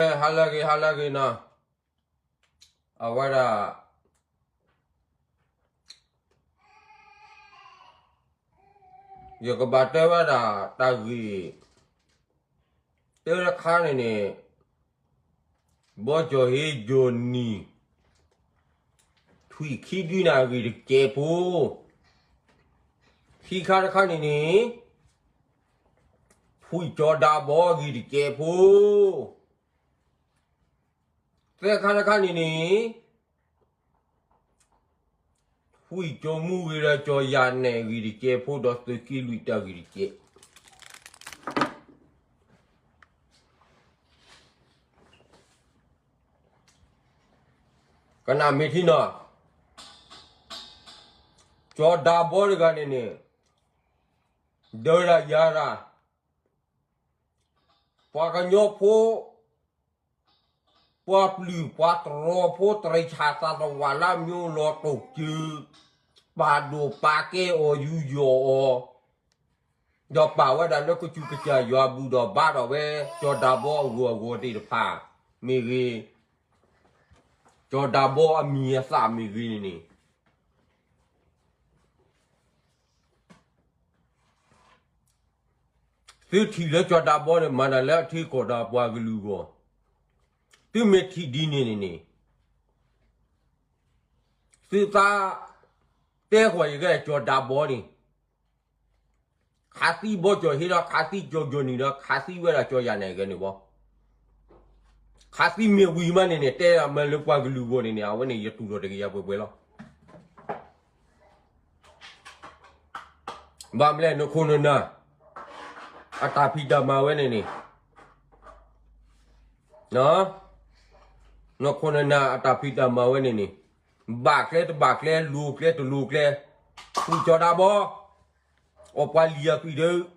ဟါလၢအဂ့ၤ ဟါလၢအဂ့ၤနီၤ, အဝဲဒၣ် ယကဘၣ်တဲဝဲဒၣ်တၢ်ဂ့ၢ် တၢ်တခါန့ၣ်န့ၣ် ဘီကၠီၣ်ဟ့ယိၤနံၤ ထွံၣ်ခံဒုန့ၣ်အဂ့ၢ်တကဲးဖိ, ခံခါတခါန့ၣ်န့ၣ် ထွံၣ်ကၠီၤဒၤဘီအဂ့ၢ်တကဲးဖိ, သၢခါတခါန့ၣ်န့ၣ် ထွံၣ်ကၠီၤမူဂ့ၤဒီးကၠီၤယၤနဲၣ်အဂ့ၢ်တကဲးဖိ ဒီးသုးက့လွံၢ်တၢ်ဂ့ၢ်တကဲး ကနၣ်မ့ၢ်ထံနီၤ, ကၠီၤဒၤဘီတဂၤန့ၣ်န့ၣ် ဒၢဒၣ်ယၤဒၣ် ပှၤကညီဖိ ပှၤပျုၢ်ပှၤတရီဖိ တရံးဆၣ်သးတဝာ်လၢအမံၤလီၤတိာ်စၢၤ ပာ်ဒိၣ်ပာ်ကဲအီၤယူးယီၣ်အီၤ, ဒီးပာ်ဝဲဒၣ်လၢကစူၢ်ကစၢ်ယွၤအပူၤဒီးဘါထီၣ်ဝဲ ကၠီၤဒၤဘီအဂီၢ်အဂီၢ်သ့ၣ်တဖၣ်မ့ၢ်ဂ့ၤ, ကၠီၤဒၤဘီအမံၤအသၣ်မ့ၢ်ဂ့ၤန့ၣ်န့ၣ် သုထံၣ်လၢကၠီၤဒၤဘီန့ၣ် မၤတၢ်လၢအထံကီၢ်ဒီးပှၤကလုာ်အဂီၢ်, သုမ့ၢ်ထံၣ်ဒ်န့ၣ်န့ၣ်န့ၣ် သုသးတဲဃီၤယကဲကၠီၤဒၤဘီန့ၣ် ခးသံဘီကၠီၣ်ဟ့ဒီး ခးသံကၠီၤယိၤနံၤဒီး ခးသံဝဲဒၣ်ကၠီၤယၤနဲၣ်ဂ့ၤန့ၣ်ဘီ, ခးသံမ့ၢ်ဝံၤမးန့ၣ်န့ၣ် တဲဒၣ်မ့ၢ်လၢပှၤကလုာ်အဂီၢ်န့ၣ်န့ၣ် အဝဲန့ၣ်ယတူၢ်လိာ်တကယၤပှဲၤပှဲၤလီၤ. ဘၣ်မနုၤလဲၣ် နခိၣ်နနၢ် အတၢ်ဖံးတၢ်မၤဝဲန့ၣ်န့ၣ်, နခိၣ်နနၢ်အတၢ်ဖံးတၢ်မၤဝဲန့ၣ်န့ၣ်, ဘၣ်ကျဲတဘၣ်ကျဲ လိၤကျဲတလိၤကျဲ, ထွံၣ်ကၠီၤဒၤဘီ, အီၣ်ပှၤလံၣ်ယၤကွံာ်ဒီး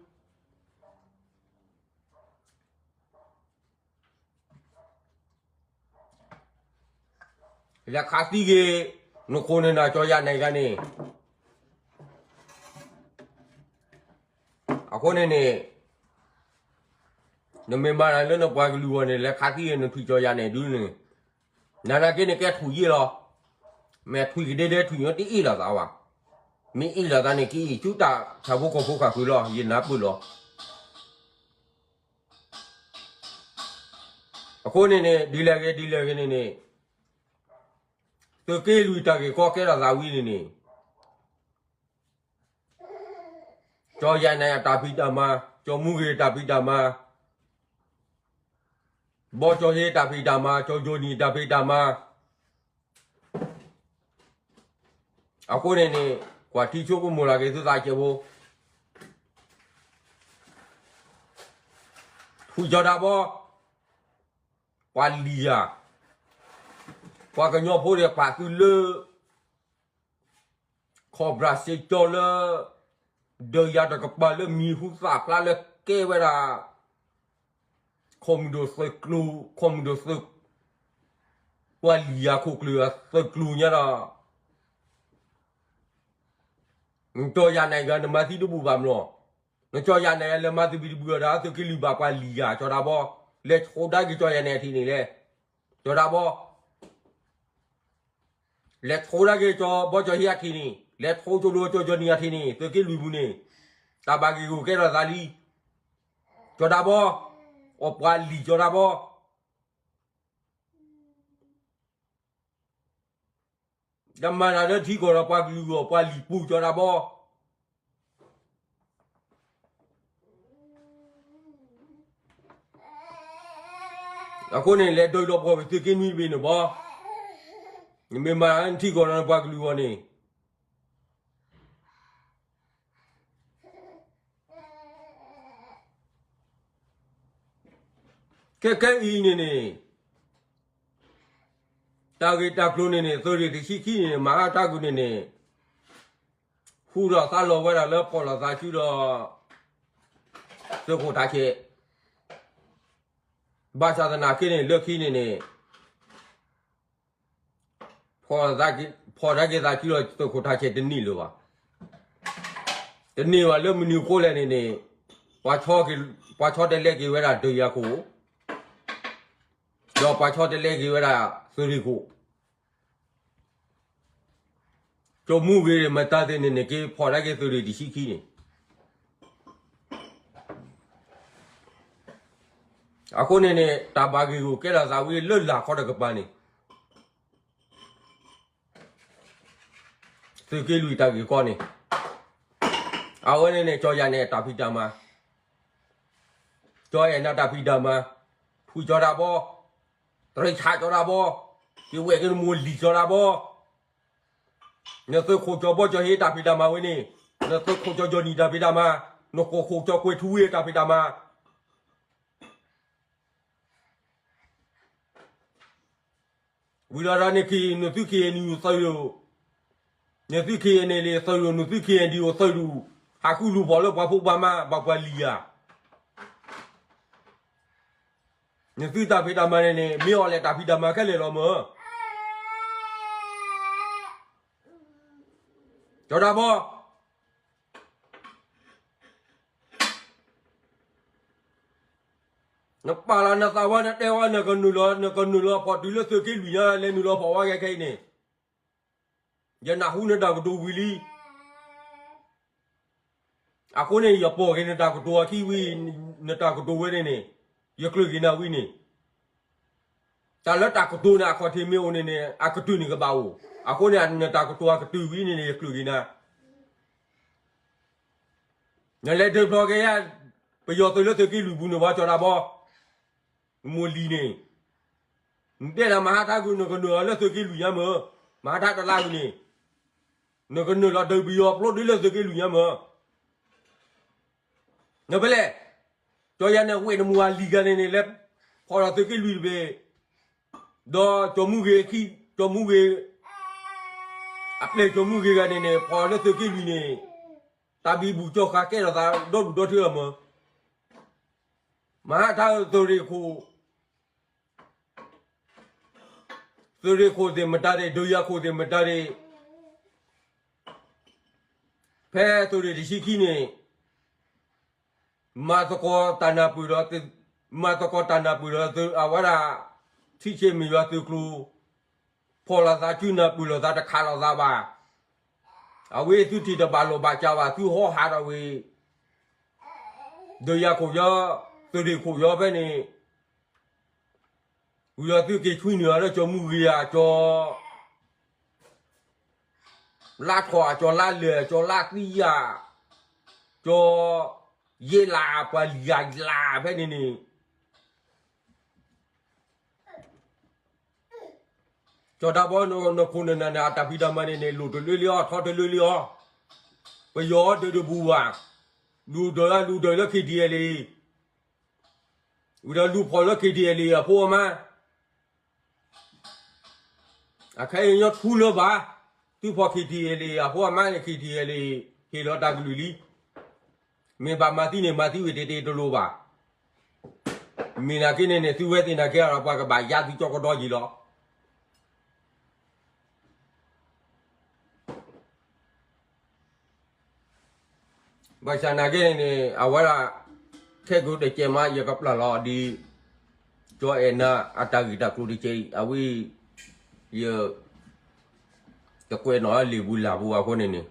လဲၤခးသံက့ၤ နခိၣ်နနၢ်ကၠီၤယၤနဲၣ်ဂ့ၤန့ၣ်, အဃိန့ၣ်န့ၣ် နမ့ၢ်မၤတၢ်လၢနပှၤကလုာ်အဂီၢ်န့ၣ် လဲၤခးသံက့ၤနထွံၣ်ကၠီၤယၤနဲၣ်ဒုန့ၣ်, နနာ်က့န့ၣ်ကဲထွံၣ်ယ့ၢ်လီၤ. မ့ၢ်ထွံၣ်ကဒဲဒဲထွံၣ်ညိတအ့ၣ်လိာ်သးဘၣ်. မ့ၢ်အ့ၣ်လိာ်သးန့ၣ် ကအ့ၣ်ဆူတၢ်ထးဖိကီၢ်ဖိဃၣ်ဃုာ်လီၤ ယနၢ်ပၢၢ်လီၤ. အဃိန့ၣ်န့ၣ် ဒ်လဲၣ်ဂ့ၤဒ်လဲၣ်ဂ့ၤန့ၣ်န့ၣ်, သုးက့လွံၢ်တၢ်ဂ့ၢ်ကီကဲထီၣ်သးဝံၤန့ၣ်န့ၣ်, ကၠီၤယၤနဲၣ်အတၢ်ဖံးတၢ်မၤ, ကၠီၤမူဂ့ၤအတၢ်ဖံးတၢ်မၤ, ဘီကၠီၤဟ့အတၢ်ဖံးတၢ်မၤ, ကၠီၤယိၤနံၤအတၢ်ဖံးတၢ်မၤ, အဃိန့ၣ်န့ၣ် ကွၢ်ထံဆိကမိၣ်လၢက့ၤသုသးစဲးဖိ, ထွံၣ်ကၠီၤဒၤဘီ, ပှၤလံၣ်ယၤ, ပှၤကညီဖိန့ၣ်ပာ်သုလၢ ခီၣ်ဘြၣ်စ့ကၠီလၢ ဒီးယၤတကပၤလၢမံၤဟူသၣ်ဖျါလၢကဲဝဲဒၣ် ခီၣ်မုၢ်ဒိၣ်သုးကျိၤ, ခီၣ်မုၢ်ဒိၣ်သုး, ပှၤလံၣ်ယၤခိၣ်ကျၢၢ်အသုးကျိၤညါဒီး, နကၠီၤယၤနဲၣ်ဂ့ၤ နမၤသံတဘူၣ်ဘၣ်မလီၤ. နကၠီၤယၤနဲၣ်ဂ့ၤ လဲၤမၤသဘံၣ်သဘုၣ်ဒီး သုးက့လွံၢ်ဘၣ်ပှၤလံၣ်ယၤ ကၠီၤဒၤဘီ, လဲၤဆိဒၣ်က့ၤကၠီၤယၤနဲၣ်ထံးန့ၣ်လဲၣ်, ကၠီၤဒၤဘီ လဲၤဆိဒၣ်က့ၤကၠီၤဘီကၠီၤဟ့အထံးန့ၣ်, လဲၤဆိကၠီၤလိကၠီၤယိၤနံၤအထံးန့ၣ်, သုးက့လွံၢ်ပူၤန့ၣ်, တၢ်ဘၣ်ဂ့ၢ်ဂီၢ်ကဲထီၣ်သးလံ, ကၠီၤဒၤဘီ, အီၣ်ပှၤလံၣ်ကၠီၤဒၤဘီ, တမၤတၢ်လၢထံကီၢ်ဒီးပှၤကလုာ်အဂီၢ် ပှၤလံၣ်ပူၤကၠီၤဒၤဘီ အဃိန့ၣ် လဲၤဒုးဒီးပှၤသုးက့နွံတဘ့ၣ်န့ၣ်ဘီ, နမ့ၢ်မၤထံကီၢ်ဒီးနပှၤကလုာ်အဂီၢ်န့ၣ်, ခဲခဲအံၤန့ၣ်န့ၣ်, တၢ်ဂ့ၢ်တၢ်ကျိၤန့ၣ်န့ၣ် သုးရ့ၣ်တဆံခံန့ၣ်န့ၣ် မၤဟါတၢ်ကွံာ်န့ၣ်န့ၣ်, ဟူထီၣ်သါလီၤဝဲဒၣ်လၢဖီၣ်လိာ်သးစုဒီး သုးခိၣ်ထးဆဲး, ဘၣ်ဆၣ်သနာ်က့န့ၣ် လၢခံန့ၣ်န့ၣ် ဖီၣ်လိာ်သးက့ၤသးစုဒီးသုးခိၣ်ထးဆဲးတန့ၢ်လၢၤဘၣ်. တန့ၢ်ဘၣ်လၢမနုၤအဃိလဲၣ်န့ၣ်န့ၣ်, ပှၤဆီတလဲက့ၤဝဲဒၣ်ဒုးယၤခိၣ် ဒီးပှၤဆီတလဲက့ၤဝဲဒၣ်သုးရ့ၣ်ခိၣ်, ကၠီမူဂ့ၤမတၤသ့ၣ်န့ၣ်န့ၣ် က့ၤဖီၣ်ဒၣ်က့ၤသုးရ့ၣ်တဆံခံန့ၣ်. အဃိန့ၣ်န့ၣ် တၢ်ဘၣ်ဂ့ၢ်ဂီၢ်ကဲထီၣ်သးဝံၤလၢလာ်ခီတကပၤန့ၣ် သုးက့လွံၢ်တၢ်ဂ့ၢ်ကီန့ၣ်, အဝဲန့ၣ်န့ၣ် ကၠီယၤနဲၣ်တၢ်ဖံးတၢ်မၤ, ကၠီအဲၣ်နၤတၢ်ဖံးတၢ်မၤ, ထွံၣ်ကၠီတၢ်ဘီ, တရံးဆးကၠီတၢ်ဘီ, က့ၤဝဲၢ်က့ၤနမိၢ်လံၢ်ကၠီတၢ်ဘီ, နသုးခိၣ်ကၠီဘီကၠီဟ့တၢ်ဖံးတၢ်မၤဝဲန့ၣ်, နသုးခိၣ်ကၠီကၠီနံၣ်တၢ်ဖံးတၢ်မၤ, နကိၢ်ခိၣ်ကၠီကွဲၤထူဝ့တၢ်ဖံးတၢ်မၤ ဝံၤဒီးဒီးန့ၣ်ခံ နသုး ခ့ၣ်အဲၣ်ယူၣ် သုးရူၢ်, နသုး ခ့ၣ်အဲၣ်ယူၣ် သုးရူၢ်, နသုး ခ့ၣ်အဲၣ်ယူၣ် သုးရူၢ်, ဟးဃုလူၤဖီၣ်လၢပှၤဖိပှၤမါ ဘၣ်ပှၤလံၢ်ဧါ. နသုးတၢ်ဖံးတၢ်မၤန့ၣ်န့ၣ် မ့ၢ်အီၤလဲၣ်တၢ်ဖံးတၢ်မၤခဲလၢာ်လီၤမၢ်. ကၠီတၢ်ဘီ နပာ်လီၤနသးဝဲ နတဲဝဲ နကနုာ်လီၤ နကနုာ်လီၤဖီၣ်တုၤလၢသုးက့လွံၢ်ညါ လဲၤနုာ်လီၤဖီၣ်ဝဲခဲခဲအံၤန့ၣ်, ယနၢ်ဟူနတၢ်ကတိၤဝံၤလံ. အဃိန့ၣ် ယပိာ်က့ၤနတၢ်ကတိၤအခံဝံၤ, နတၢ်ကတိၤဝဲန့ၣ်န့ၣ်, ယကျၢၤက့ၤနၤဝံၤန့ၣ်, တၢ်လၢတၢ်ကတိၤန့ၣ် အခီၣ်ထံးမ့ၢ်အိၣ်န့ၣ်န့ၣ် အကတၢၢ်န့ၣ်ကဘၣ်အိၣ်. အဃိန့ၣ် နတၢ်ကတိၤအကတၢၢ်ဝံၤန့ၣ်န့ၣ် ယကျၢၤက့ၤနၤ နလဲၤဒုးဖျီက့ၤယၤ ပယီၤသုးလၢသုးက့လွံၢ်ပူၤန့ၣ် ဝဲကၠီတၢ်ဘီ, မိၢ်လံၢ်န့ၣ်, နတဲဒၣ်မဟါထါဂုာ် နကနုာ်လီၤလၢသုးက့လွံၢ်ညါမၢ်, မဟါထါတလါဂုာ်န့ၣ်, နကနုာ်လီၤဒုးပယီၤဖျိဒ်လၢသုးက့လွံၢ်ညါမၢ်. နဖဲလဲၣ်, ကၠီယၤနဲၣ်ဝဲၢ်နမိၢ်အလံၢ်ဂၤန့ၣ်န့ၣ် လဲၤဖီၣ်ဒီးသုးက့လွံၢ်တဘ့ၣ်, ဒီးကၠီမူဂ့ၤခံ, ကၠီမူဂ့ၤ, အပျဲၢ်ကၠီမူဂ့ၤဂၤန့ၣ်န့ၣ် ဖီၣ်လၢသုးက့လွံၢ်န့ၣ်, တၢ်ဘံဘူကၠီဃာ်ကဲထီၣ်သးဒီဒူၣ်ဒီထၢလီၤမၢ်. မဟါထါသုးရ့ၣ်ခိၣ် သုးရ့ၣ်ခိၣ်သ့ၣ်မတၤသ့ၣ် ဒုးယၤခိၣ်သ့ၣ်မတၤသ့ၣ်, ဖဲသုးရ့ၣ်တဆံခံန့ၣ်, မၤသကိးတၢ်နၢ်ပၢၢ်ဒီး, မၤသကိးတၢ်နၢ်ပၢၢ်ဒီး အဝဲဒၣ်, ထံဆဲးမ့ၢ်ယွၤသုးကျိၤ, ဖီၣ်လိာ်သးစုနၢ်ပၢၢ်လိာ်သးတခးလိာ်သးဘၣ်. အဝဲသုထံၣ်တဘၣ်လိာ်ဘၣ်စးဘၣ် သုဟီဟးထီၣ်ဝဲ ဒုးယၤခိၣ်ယီ, သုးရ့ၣ်ခိၣ်ယီဖဲန့ၣ်, ဝံၤဒီးသုက့ၤဆွံနုာ်အီၤလၢကၠီမူဂ့ၤဧါ, ကၠီလါထီၣ်ဧါ, ကၠီလါလဲၢ်, ကၠီလါသံယၤ, ကၠီယ့လး, ပှၤလံၢ်ယၤလးဖဲန့ၣ်န့ၣ် ကၠီတၢ်ဘီ နခိၣ်နနၢ်န့ၣ် အတၢ်ဖံးတၢ်မၤန့ၣ်န့ၣ် လိၣ်တလၢလံအီၤ ထီတလၢလံအီၤ, ပယီၤအီၤဒၢးတဘူၣ်ဘၣ်, လူၤဒၢးလၢလူၤဒၢးလၢ ခ့ၣ်ထံၣ်အဲၣ်လ့ၣ်, ဝံၤဒီးလူၤဖီၣ်လၢ ခ့ၣ်ထံၣ်အဲၣ်လ့ၣ် အဖိအမါ အခဲအံၤညီထူလၢၤဘၣ်, သုဖီၣ် ခ့ၣ်ထံၣ်အဲၣ်လ့ၣ် အဖိအမါန့ၣ် ခ့ၣ်ထံၣ်အဲၣ်လ့ၣ် ဟ့ၣ်လီၤတၢ်ကလုၢ်လံ, မ့ၢ်ဘၣ်မၤသံန့ၣ် မၤသံဝံၤတ့ၢ်တ့ၢ်တလိၣ်ဘၣ်, မ့ၢ်နာ်က့န့ၣ်န့ၣ် သုဝဲသ့ၣ်နာ်က့ဒီး ပှၤကဘၣ်ယါသုကၠီကဒီယံာ်လီၤ. ဘၣ်ဆၣ်နာ်က့န့ၣ်န့ၣ် အဝဲဒၣ် ခဲကိာ်တကဲးမး ယကပျၢ်လီၤဒ် ကၠီအဲၣ်နၤအတၢ်ဂ့ၢ်တၢ်ကျိၤတကဲးအံၤ အဝဲ ယ တကွဲးနီၣ်လၢလံာ်ပူၤလၢ်ပူၤအဃိန့ၣ်န့ၣ်,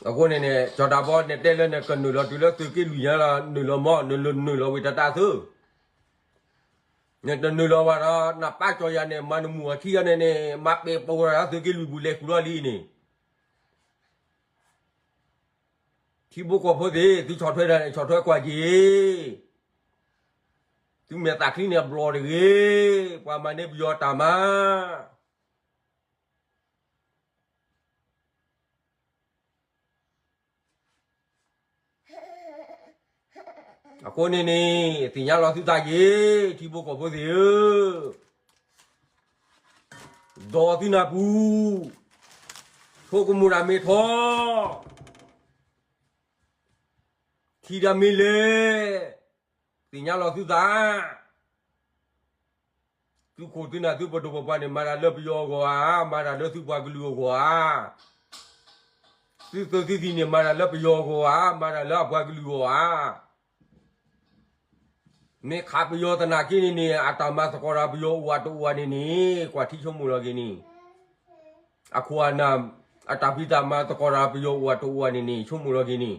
အဃိန့ၣ်န့ၣ် ကၠီတၢ်ဘီ နတဲလၢနကနုာ်လီၤတုၤလၢသုးက့လွံၢ်ညါလီၤ နုာ်လီၤမၢ် နနုာ်လီၤဝံၤတၢ်တၢ်သု, နတနုာ်လီၤဘၣ်ဒီး နပၢ်ကၠီယၤန့ၣ် မၤနမူအထံအီၤန့ၣ်န့ၣ် မၤပဲာ်ပိာ်ဝဲဒၣ်သုးက့လွံၢ်ပူၤလဲၤဃုာ်လီၤလံန့ၣ် ထံဖိကီၢ်ဖိသ့ၣ် သုဆီၣ်ထွဲတၢ်န့ၣ် ဆီၣ်ထွဲကွၢ်က့ၤ, သုမဲာ်သးချံန့ၣ်အဘျီၣ်တဂ့ၤ, ပှၤမၤန့ၢ်ပယီၤတၢ်မၤ အဃိန့ၣ်န့ၣ် သ့ၣ်ညါလီၤသုသးက့ၤ ထံဖိကီၢ်ဖိသ့ၣ်ဧၢ, ဒီးသုနၢ်ပူၤ, ဆိကမိၣ်တၢ်မ့ၢ်ထီ, ထံၣ်တၢ်မ့ၢ်လဲၣ်, သ့ၣ်ညါလီၤသုသး သုခိၣ်သုနၢ်သုပဒိၣ်ပပှၢ်န့ၣ် မၤတၢ်လၢပယီၤအဂီၢ်ဧါ, မၤတၢ်လၢသုပှၤကလုာ်အဂီၢ်ဧါ, သုသုးသုသံၣ်န့ၣ် မၤတၢ်လၢပယီၤအဂီၢ်ဧါ, မၤတၢ်လၢအပှၤကလုာ်အဂီၢ်ဧါ. မ့ၢ်ခးပယီၤသနာ်က့န့ၣ်န့ၣ် အတၢ်မၤသကိးတၢ်ပယီၤအိၣ်အတအိၣ်န့ၣ်န့ၣ် ကွၢ်ထံဆိကမိၣ်လီၤက့ၤန့ၣ်, အခိၣ်အနၢ် အတၢ်ဖံးတၢ်မၤသကိးတၢ်ပယီၤအိၣ်အတအိၣ်န့ၣ်န့ၣ် ဆိကမိၣ်လီၤက့ၤန့ၣ်,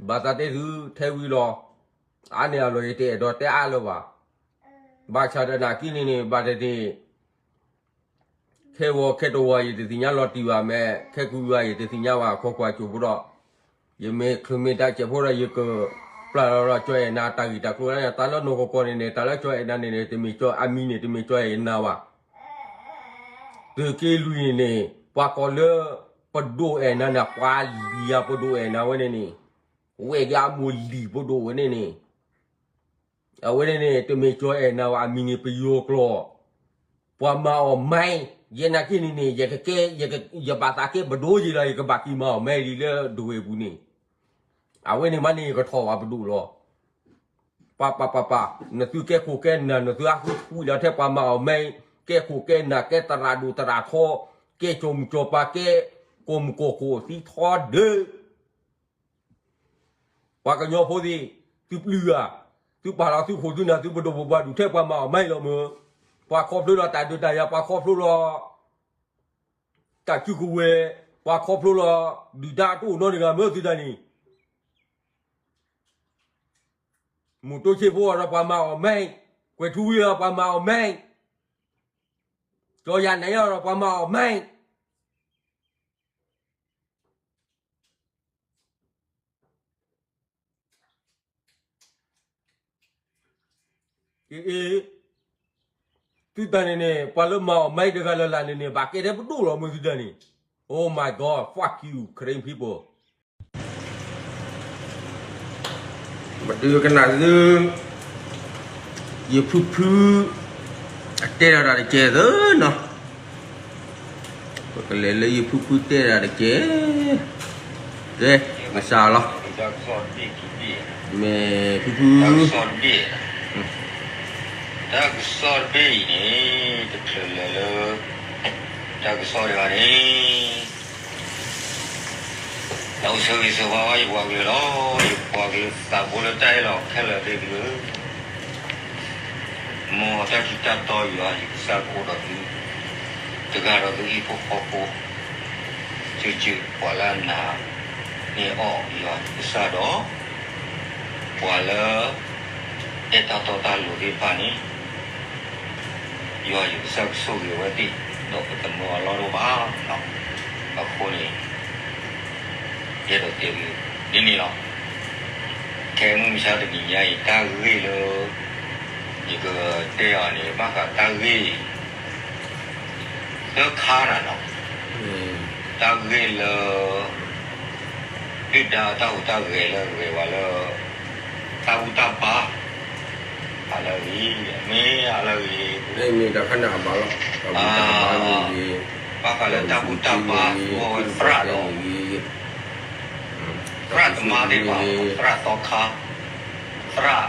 ဘၣ်သးတဲသုထဲဝံၤလီၤ, အါန့ၢ်အလီၢ်ယတအဲၣ်ဒိးတဲအါလၢၤဘၣ်, ဘၣ်ဆၣ်သနာ်က့န့ၣ်န့ၣ် ဘၣ်တထံၣ် ခဲဂီၤခဲတဝီၤ ယတသ့ၣ်ညါလီၤတံၢ်ဘၣ်မ့ၢ် ခဲကုၢ်ဂၤ ယတသ့ၣ်ညါဘၣ် ခိးကွၢ်ကၠိဖိဒီး, ယမ့ၢ်ချုးမ့ၢ်တၢ်စဲးဖိဒီး ယကပျၢ်လီၤလီၤ ကၠီအဲၣ်နၤတၢ်ဂ့ၢ်တၢ်ကျိၤလၢ တၢ်လၢနီၢ်ကီၢ်ကီၢ်န့ၣ်န့ၣ် တၢ်လၢကၠီအဲၣ်နၤန့ၣ်န့ၣ် တမ့ၢ်ကၠီအမံၤန့ၣ် တမ့ၢ်ကၠီအဲၣ်နၤဘၣ်. သုးက့လွံၢ်န့ၣ်န့ၣ် ပှၤကိးလၢပဒိၣ်အဲၣ်နၤန့ၣ်ပှၤလံၤဧါ ပဒိၣ်အဲၣ်နၤဝဲန့ၣ်န့ၣ်, ဝဲၢ်က့ၤအမိၢ်လံၤပဒိၣ်ဝဲန့ၣ်န့ၣ် အဝဲန့ၣ်န့ၣ် တမ့ၢ်ကၠီအဲၣ်နၤဘၣ် အမံၤန့ၣ်ပယီၤကျိာ်, ပှၤမၤအီၣ်မါ, ယဲနာ်က့န့ၣ်န့ၣ် ယကကဲ, ယဘၣ်သးကဲပဒိၣ်ယံၤလီၤ ယကဘၣ်က့ၤမၤအီၣ်မါလံလၢဒဝဲၢ်ပူၤန့ၣ်, အဝဲန့ၣ်မးန့ၣ် ယကထီၣ်ဘၣ်ပဒိၣ်လီၤ. ပၢ်ပၢ်ပၢ်ပၢ်, နသုကဲခိၣ်ကဲနၢ် နသုအဃုထူလီၤထဲပှၤမၤအီၣ်မါ, ကဲခိၣ်ကဲနၢ် ကဲသရၣ်ဒိၣ်သရၣ်ထီ, ကဲကၠီမုၢ်ကၠီပၤ ကဲကိၢ်မုၢ်ကိၢ်ခိၣ်သံထီဒၢ ပှၤကညီဖိသ့ၣ်, သုပျုၢ်ဧါ, သုပာ်လီၤသုခိၣ်သုနၢ် သုပဒိၣ်ပပှၢ်ဒူၣ်ထဲပှၤမၤအီၣ်မါလီၤမၢ်, ပှၤခီဖျိလီၤတၢ်ဒုးတၢ်ယၤ ပှၤခီဖျိလီၤ တၢ်စုကဝဲၤ, ပှၤခီဖျိလီၤ ဒုၣ်ဒါတအိၣ်နီတဂၤမၢ်သုတၢ်န့ၣ်, မူးတိစ့ဖိဒီးပှၤမၤအီၣ်မါ, ကွဲၤထူဝံဒီးပှၤမၤအီၣ်မါ, ကၠီယၤနဲၣ်ဒီးပှၤမၤအီၣ်မါ အ့ သုတၢ်န့ၣ်န့ၣ် ပှၤလၢမၤအီၣ်မါတဂၤလၢ်လၢ်န့ၣ်န့ၣ် ဘၣ်ကဲထဲပဒိၣ်လီၤမၢ်သုတၢ်န့ၣ်, Oh my God, fuck you, Karen people. ပတုၤကနၣ်သု ယဖုဖု အတဲဒၣ်တၢ်တကဲၢ်သၢနီၤ, ပကလဲၤလၢယဖုဖုတဲဒၣ်တကဲၢ်, ကဲ, ကစၢ်လီၤ, မ့ၢ်ဖုဖု တၢ်ကစီၣ်တဘ့ၣ်အံၤန့ၣ် တချုးလဲၤလၢ တၢ်ကစီၣ်တဂၤန့ၣ် တၢ်အိၣ်ဆၢဂ့ၤဆၢဝါဘၣ်ယပှၤကလုာ်လီၤ. ယပှၤကလုာ်သးဘိလၢတၢ်အဲၣ်လီၤခဲလၢာ်သ့ၣ်တဖၣ်, မ်တၢ်ထူးတၢ်တီၤယွၤယကစၢ်ကအိၣ်ဒီးသု တဂၤဒီးသုဟံၣ်ဖိဃီဖိ, စၢၤစၢၤပှၤလၢအနာ်န့ၢ်အီၤယွၤယကစၢ်ဒီး ပှၤလၢ အဲၣ်တၢ်တီတၢ်လိၤသ့ၣ်တဖၣ်န့ၣ် ယွၤယကစၢ်ကဆိၣ်ဂ့ၤဝဲသ့ၣ်, ဒီးပတမၢအလီၢ်တအိၣ်ဘၣ်. အဃိန့ၣ် ယအဲၣ်ဒိးတဲဒ်န့ၣ်လီၤ. ခဲမုၢ်မဆါတနံၤညါအံၤ တၢ်ဂ့ၢ်လၢ ယကတဲအီၤန့ၣ် ဘၣ်ဃးတၢ်ဂ့ၢ် သၢခါနၤနီၤ, တၢ်ဂ့ၢ်လၢ ဒုၣ်ဒါတၢ်ဟူးတၢ်ဂဲၤလၢဂဲၤဝဲလၢ တၢ်ဘူၣ်တၢ်ဘါ အလၢအဂ့ၤ, မ့ၢ်အလၢအဂ့ၤ, ဘၣ်ဃးလၢတၢ်ဘူၣ်တၢ်ဘါ သူအီၣ်ဝဲသရၣ်ဒီး သရၣ်သမါသ့ၣ်တဖၣ်, သရၣ်သီခါ, သရၣ်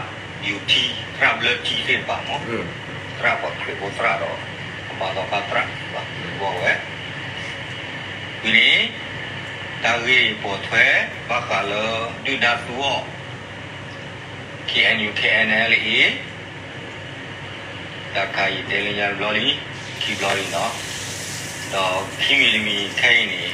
ယူၤထံ, သရၣ်ဘျၢထံသ့ၣ်တဖၣ်မး, သရၣ်ပှၤခရံာ်ဖိသရၣ်ဒီး သမါသီခါသရၣ်ဘၣ် သူအီၣ်ဝဲ ဝံၤန့ၣ် တၢ်ဂ့ၢ်ပိာ်ထွဲ ဘၣ်ဃးလၢ ဒုၣ်ဒါသူအီၣ် K N U K N L A တၢ်ခါအံၤတဲလၢညါတဘျီလံ, ခံဘျီလံနီၤ, ဒီးခံမံၤတမံၤခဲအံၤန့ၣ်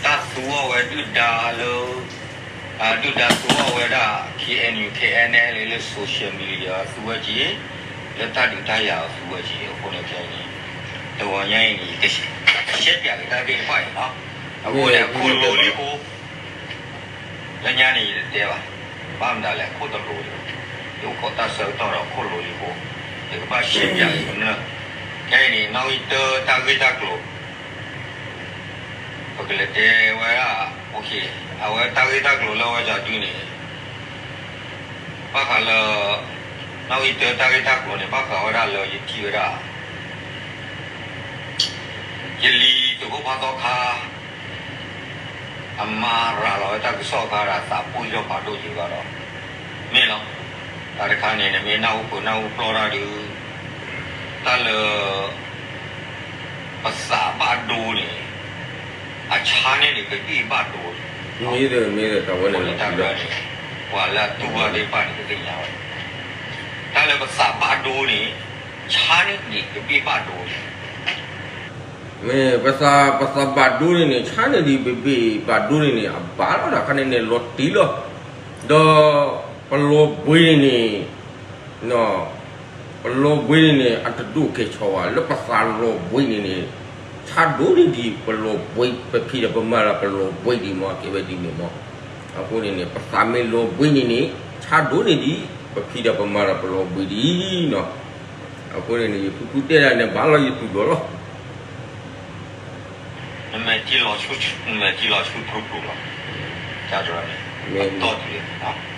တၢ်သူအီၣ်ဝဲဒုၣ်ဒါလၢ ဒုၣ်ဒါသူအီၣ်ဝဲဒၣ် K N U K N L A လၢ social media သူဝဲက့ၤ, လၢတၢ်ဒုးတၢ်ယၤအီၤသူဝဲက့ၤအဃိန့ၣ်ခဲအံၤန့ၣ်, တဂီၤညါအံၤန့ၣ် ယကရှဲပၠးက့ၤတၢ်သ့ၣ်တဖၣ်အံၤနီၤ, အဃိန့ၣ်အခိၣ်လိၤလံဃိ လၢညါန့ၣ်ယတတဲဘၣ်, ဘၣ်မတၤလဲၣ်အခိၣ်တလိၤလံ, ယအိၣ်ခိးတၢ်ဆၢကတီၢ်ဒီးအခိၣ်လိၤလံဃိ, ယကဘၣ်ရှဲပၠးက့ၤကမျၢၢ်, ခဲအံၤန့ၣ် နီၣ်ဂံၢ်တၢတၢ်ဂ့ၢ်တၢ်ကျိၤ ပကလဲၤတဲဝဲဒၣ်, အဝဲတၢ်ဂ့ၢ်တၢ်ကျိၤလၢအဝဲဒၣ်ဒုန့ၣ်, ဘၣ်ဃးလၢ နီၣ်ဂံၢ်တၢတၢ်ဂ့ၢ်တၢ်ကျိၤန့ၣ် ဘၣ်ဃးဝဲဒၣ်လၢယထံၣ်ဝဲဒၣ် ယလံၤသုးခိၣ်ဖါသီခါ အမၤရၤလီၤဝဲတၢ်ကစီၣ်အခါဒီး သးပှၢ်ထီၣ်ဖးဒိၣ်က့ၤဘၣ်ဒီး မ့ၢ်လီၤ. တၢ်တခါန့ၣ် နမ့ၢ်နၢ်ဟူပှဲၤနၢ်ဟူပျီတၢ်ဒီး တၢ်လၢ ပသးဘၣ်ဒိန့ၣ် အဆါန့ၣ်န့ၣ် ပဒ့ၣ်ဘၣ်ဒိန့ၣ် မ့ၢ်ဒီး မ့ၢ်ဒီး တၢ်ဝဲန့ၣ်လီၤ တၢ်ဘၣ်န့ၣ် ပှၤလၢအတူၢ်ဘၣ်သ့ၣ်တဖၣ်န့ၣ် ကသ့ၣ်ညါဝဲ, တၢ်လၢပသးဘၣ်ဒိန့ၣ် ဆါန့ၢ်ဒံးပဘ့ၣ်ဘၣ်ဒိန့ၣ်, မ့ၢ်ပသး ပသးဘၣ်ဒိန့ၣ်န့ၣ် ဆါန့ၢ်ဒံးပဘ့ၣ်ဘၣ်ဒိန့ၣ်န့ၣ် အဘၣ်လီၤတၢ်ခါန့ၣ်န့ၣ် လီၤတံၢ်လီၤ. ဒီးပလီၤဘှံးန့ၣ်န့ၣ် ပလီၤဘှံးန့ၣ်န့ၣ် အတဒိၣ်ကဲဆီဘၣ် လၢပသးလီၤဘှံးန့ၣ်န့ၣ် ဆါဒိၣ်န့ၢ်ဒံးပလီၤဘှံး ပဖံးဒီးပမၤလၢပလီၤဘှံးဒံးမ့ၢ် ကဲဝဲဒ်န့ၣ်မ့ၢ်. အဃိန့ၣ်န့ၣ် ပသးမ့ၢ်လီၤဘှံးန့ၣ်န့ၣ် ဆါဒိၣ်န့ၢ်ဒံး ပဖံးဒီးပမၤလၢပလီၤဘှံးဒံးနီၤ. အဃိန့ၣ်န့ၣ် ယဖုဖုတဲဒၣ်န့ၣ် ဘၣ်လီၤယတူၢ်ဒိၣ်လီၤ. နမဲာ်ထံလီၤဆူ နမဲာ်ထံလီၤဆူဖျိဖျိလီၤ. တၢ်တရၢန့ၣ် အတီၢ်တုၤလၢ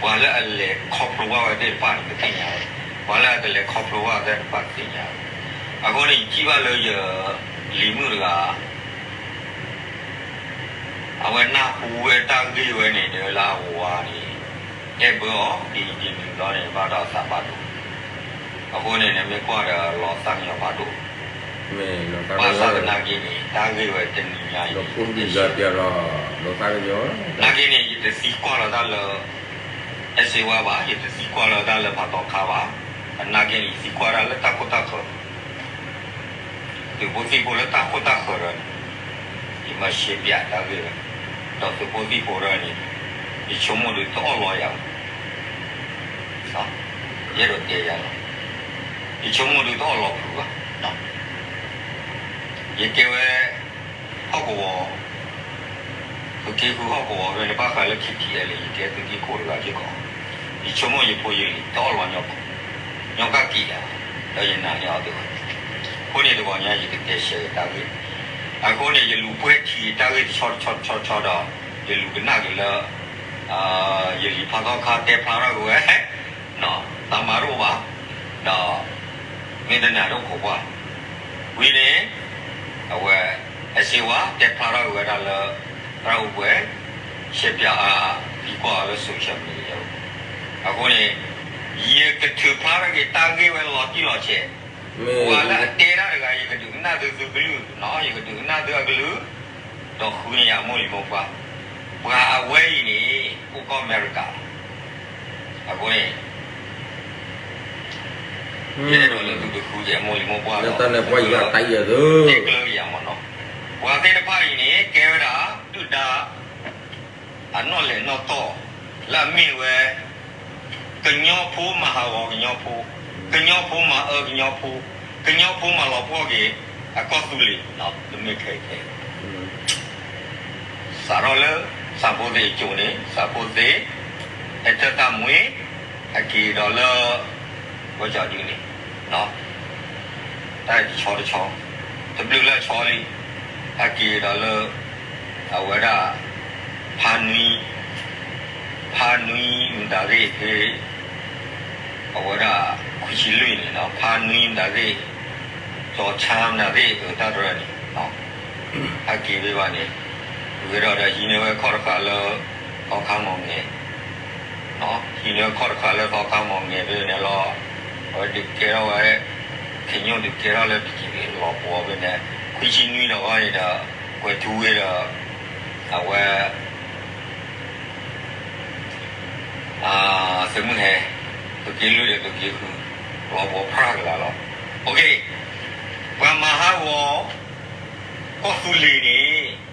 ပှၤလၢအလဲၤခီဖျိဘၣ်ဝဲသ့ၣ်တဖၣ်န့ၣ် ကသ့ၣ်ညါဝဲ, ပှၤလၢအကလဲၤခီဖျိဘၣ်သ့ၣ်တဖၣ်ကသ့ၣ်ညါဝဲ. အဃိန့ၣ် ယထံၣ်ဘၣ်လၢယလံၤမုၣ်တဂၤ အဝဲနၢ်ဟူဝဲတၢ်ဂ့ၢ်ဝဲန့ၣ်ဒီးလၢအဝၤန့ၣ် အဲၣ်ဘၢအီၤ ဒ်အံၤဒ်နုၤလီၤန့ၣ် ဘၣ်ဒီးသးဘၣ်ဒိ. အဃိန့ၣ် နမ့ၢ်ကွၢ်ဒီးလီၤသးကညီၤဖးဒိၣ်, ဘၣ်ဆၣ်သနာ်က့န့ၣ် တၢ်ဂ့ၢ်ဝဲတနံၤညါအံၤ သနာ်က့န့ၣ် ယတသံကွၢ်လီၤတၢ်လၢ အဲၣ်စ့ဝါဘၣ်, ယတသံကွၢ်လီၤတၢ်လၢဖးသီခါဘၣ်, သနာ်က့န့ၣ် ယသံကွၢ်တၢ်လၢတၢ်ခိၣ်တၢ်ဃၢၤ သုးဖိသံၣ်ဖိလၢတၢ်ခိၣ်တၢ်ဃၢၤဒီးန့ၣ် ယမၤရှဲပၠးတၢ်ဂ့ၢ်ဝဲ, ဒီးသုးဖိသံၣ်ဖိဒီးန့ၣ် ယဆိကမိၣ်ဒုးတအီၣ်လီၤယၤဘၣ်, ယအဲၣ်ဒိးတဲယၤလီၤ, ယဆိကမိၣ်ဒုးတအီၣ်လီၤဖုးဘၣ်, ယကဲဝဲ ဟီၣ်ကဝီၤ, သုးက့ဃုဟီၣ်ကဝီၤဖဲန့ၣ် ဘၣ်ဃးလၢ ခံထံၣ်အဲလၢ ယကဲသုးက့ခိၣ်တဂၤစ့ၢ်ကီး, ယဆိကမိၣ်ယဖိယလံၤ တအီၣ်လီၤညီ, ညီကၣ်က့ၤယၤ, ဒီးယနာ်န့ၢ်အီၤသ့ၣ်တဖၣ်, အဃိန့ၣ်တဂီၤညါ ယကတဲရှဲက့ၤတၢ်ဂ့ၢ်, အဃိန့ၣ် ယလူၤပှဲၤထံၣ်တၢ်ဂ့ၢ်တဆီတဆီတဆီဒီး ယလူၤကနၣ်က့ၤလၢ ယလံၤဖးသီခါတဲဖျါထီၣ်က့ၤဝဲ သးမၤတအိၣ်ဘၣ်, ဒီး မ့ၢ်တနာ်တအိၣ်ခိးကွၢ်, ဝံၤန့ၣ် အဝဲ အဲၣ်စ့ဝါ တဲဖျါထီၣ်က့ၤဝဲဒၣ်လၢ သရၣ်အိၣ်ပှဲၤ ရှဲပၠးအါ သံကွၢ်အီၤလၢ social media အဃိန့ၣ် ယကထုးဖျါထီၣ်က့ၤတၢ်ဂ့ၢ်ဝဲလီၤတံၢ်လီၤဆဲး, ပှၤလၢအတဲတၢ်တဂၤ ယကဒုးကနၣ်သုသုကလုၢ်, ယကဒုးကနၣ်သုအကလုၢ်, ဒီးဃုန့ၢ်ယၤအမိၢ်လံၤမိၢ်ပှၢ်, ပှၤအဝဲအံၤန့ၣ် အိၣ်ကီၢ်အမဲရကၤ အဃိန့ၣ် ယအဲၣ်ဒိးလၢသုတဃုယမိၢ်လံၤမိၢ်ပှၢ်ဒီး တဲကျၢၤယၤမ့ၢ်နီၤ, ပှၤသ့ၣ်တဖၣ်အံၤန့ၣ် ကဲဝဲဒၣ် ဒုၣ်ဒါ အနီၣ်လဲၢ်နီၣ်တီၢ် လၢအမ့ၢ်ဝဲ ကညီဖိမၤဟးဂီၤကညီဖိ, ကညီဖိမၤအၢကညီဖိ, ကညီဖိမၤလီၤပှီၢ်က့ၤ အကီၢ်သူလ့ၤ, တမ့ၢ်ထဲအံၤထဲ စးထီၣ်လၢ စၣ်ဖိသ့ၣ်အစိၤန့ၣ် စၣ်ဖိသ့ၣ် ဟဲထၢၣ်တၢ်မှံ ဟဲက့ၤဒီးလၢ ဝဲကၠီဒုန့ၣ် တၢ်အံၤတဆီတဆီ တဘျုးလၢအဆီလံ ဟဲက့ၤဒီးလၢ အဝဲဒၣ် ဖါနွံ ဖါနွံမတၤသ့ၣ်ဖဲ အဝဲဒၣ် ခွံဆံလွံၢ်န့ၣ် ဖါနွံမတၤသ့ၣ် ကၠီဆါမတၤသ့ၣ် အတၢ်တရၢန့ၣ် ဟဲက့ၤဖဲဘၣ်န့ၣ် ဝံၤဒီးဒီးဟံးန့ၢ်ဝဲခီၣ်တဃာ်လၢ သီခါမီၢ်ငဲၤ ဟံးန့ၢ်ဝဲခီၣ်တဃာ်လၢသီခါမီၢ်ငဲၤဖဲန့ၣ်လီၤ. အဝဲဒုးကဲထီၣ်ဝဲ ခ့ညိၣ်ဒုးကဲထီၣ်လၢ ပက့ၤလီၤပှီၢ်ဖဲန့ၣ် ခွံဆံနွံဒီးအီၤန့ၣ်ဒီး ကွဲးထူဝ့ဒီး အဝဲ သုးမုၢ်ဟဲ သုးက့လွံၢ်ဒီးသုးက့ဃု လီၤပှီၢ်ဖျါကလာ်လီၤ. ပှၤမၤဟးဂီၤ ကီၢ်သူလ့ၤန့ၣ်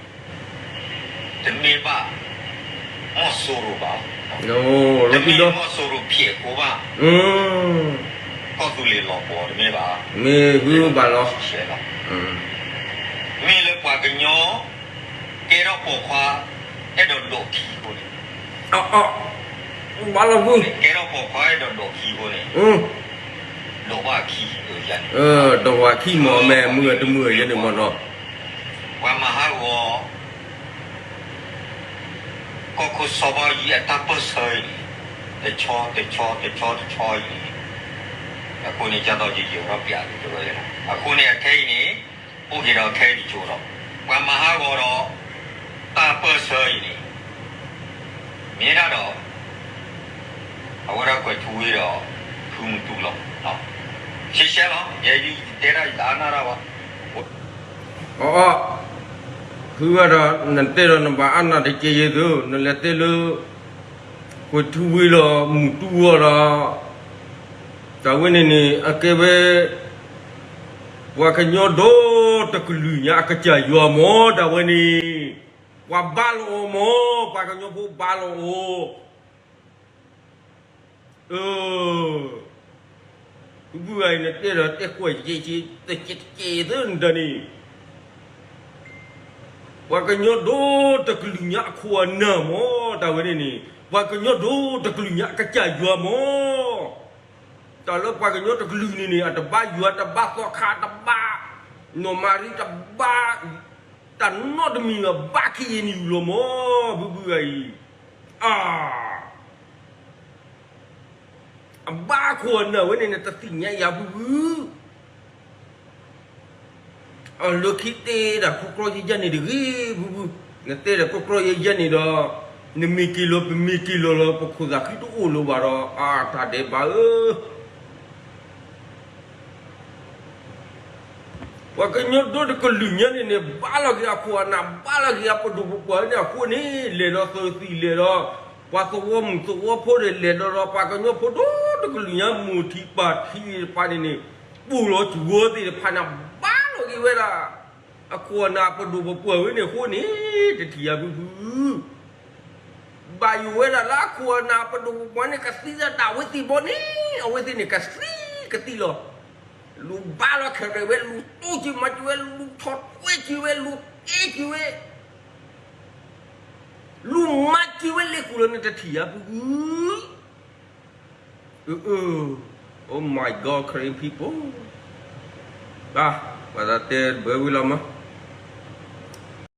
တမ့ၢ်ဘၣ် မီၢ်စိရိၤဘၣ်, တမ့ၢ်မီၢ်စိရိၤဖျဲးဖိဘၣ်, ကီၢ်သူလ့ၤလီၤပှီၢ်တမ့ၢ်ဘၣ်, မ့ၢ်ဂ့ၤဘၣ်လီၤ. မ့ၢ်လၢပှၤကညီ ကဲထီၣ်ပိာ်ခွါ အဲၣ်ဒိးဒိးခံအဃိန့ၣ်, ဘၣ်လီၤပူၤ ကဲထီၣ်ပိာ်ခွါအဲၣ်ဒိးဒိးခံအဃိန့ၣ်, ဒိးဘၣ်ခံ, ဒိးဘၣ်ခံမ့ၢ်မ့ၢ်မုၢ်တမုၢ်ယဲန့ၣ်မ့ၢ်နီၤ, ပှၤမၤဟးဂီၤ ကီၢ်ခိၣ်စီၤဘၣ်ယံၤအတၢ်ပၢၢ်ဆၢအံၤန့ၣ် တဆီတဆီတဆီတဆီအံၤန့ၣ်, အဃိန့ၣ် ကၢ်သိးယယဲၤထီၣ်ပျးသုတဝဲလီၤ. အဃိန့ၣ် အခဲအံၤန့ၣ် အိၣ်က့ၤဒီးခဲအံၤတကၠိဒီး ပှၤမၤဟးဂီၤဒီး တၢ်ပၢၢ်ဆၢအံၤန့ၣ် မ့ၢ်ဒၣ်ဒီး အဝဲဒၣ်ကွဲးထူဝ့ဒီး ဖုမုၢ်တူလီၤ. ရှဲရှဲလီၤ ယဲယတဲဒၣ်ယတအါနၢ်တၢ်ဘၣ်. အီ ဖုဝဲဒီး နတဲဒီးနဘၣ်အါနၢ်တက့ၢ်ယဲၢ်သု နလဲၤတဲလၢ ပှၤထူဝ့ၤလီၤမူတူၢ်အီၤဒီး, တၢ်ဝဲန့ၣ်န့ၣ် အကဲဝဲ ပှၤကညီဒီတကလုာ်ညါအကစၢ်ယွၤမၢ် တၢ်ဝဲန့ၣ်, ပှၤဘါလီၤအီၤမၢ် ပှၤကညီဖိဘါလီၤအီၤ, အၢၣ်ဖုဖုဂၤအံၤန့ၣ်တဲဒီးတဲကွၢ်ယဲၢ်ဆ့ တကဲးတကဲးသၢနတၢ်န့ၣ်, ပှၤကညီဒီတကလုာ်ညါအခိၣ်အနၢ်မၢ် တၢ်ဝဲန့ၣ်န့ၣ်, ပှၤကညီဒီတကလုာ်ညါအကစၢ်ယွၤမၢ်, တၢ်လၢပှၤကညီတကလုာ်န့ၣ်န့ၣ် အတဘါယွၤတဘါသီခါတဘါ, နီၢ်မၤရံတဘါ, တၢ်နီတမံၤဘၣ် ဘါခံအံၤန့ၣ်ယူၢ်လီၤမၢ် ဖုဖုဂၤအံၤ, အၢၣ် အဘါခိၣ်အနၢ်ဝဲန့ၣ်န့ၣ် တသ့ၣ်ညါယၤဖုဖု, အလၢခံတဲဒၣ်ကြီကြီယဲၢ်ယဲၢ်န့ၣ်တဂ့ၤဖုဖု, နတဲဒၣ်ကြီကြီယဲၢ်ယဲၢ်န့ၣ်ဒီး, နမ့ၢ်က့ၤလီၤပမ့ၢ်က့ၤလီၤလီၤ ပခိၣ်သၣ်ဃံတအိၣ်လၢၤဘၣ်ဒီး အတၢ်ဒဲးဘးဧၢ ပှၤကညီဒီတကလုာ်ညါန့ၣ်န့ၣ် ဘါလီၤက့ၤအခိၣ်အနၢ် ဘါလီၤက့ၤအပဒိၣ်ပပှၢ်န့ၣ်အဃိန့ၣ် လဲၤဒီးသုးသံၣ်လဲၤဒီး ပှၤသဝီမုၣ်သဝီဖိန့ၣ် လဲၤဒီးဒီးပှၤကညီဖိဒီတကလုာ်ညါမိၢ်ထံးပၢ်ထံးတဖၣ်န့ၣ်န့ၣ် ပိာ်လီၤစူၢ်ဝီသ့ၣ်တဖၣ်န့ၣ် ဘါလီၤက့ၤဝဲဒၣ် အခိၣ်အနၢ်ပဒိၣ်ပပှၢ်ဝဲန့ၣ်အဃိန့ၣ် တထံၣ်ယၤဖုဖု ဘၣ်ယိၣ်ဝဲဒၣ်လၢအခိၣ်အနၢ်ပဒိၣ်ပပှၢ်န့ၣ် ကသံသဒၣ်ဝဲသ့ၣ်ဘီန့ၣ် အဝဲသ့ၣ်န့ၣ် ကသံကသံလီၤ. လူၤဘါလီၤခဲးရဲၣ်ဝဲ လူၤတိစၢၤမၤစၢၤဝဲ လူၤထီၣ်ထွဲစၢၤဝဲ လူၤကဲစၢၤဝဲ လူၤမၤစၢၤဝဲလ့ၣ်ကူၣ်လီၤန့ၣ် တထံၣ်ယၤဖုဖု Oh my God, Karen people. ပှၤသးတဲဘၢဝံၤလီၤမး.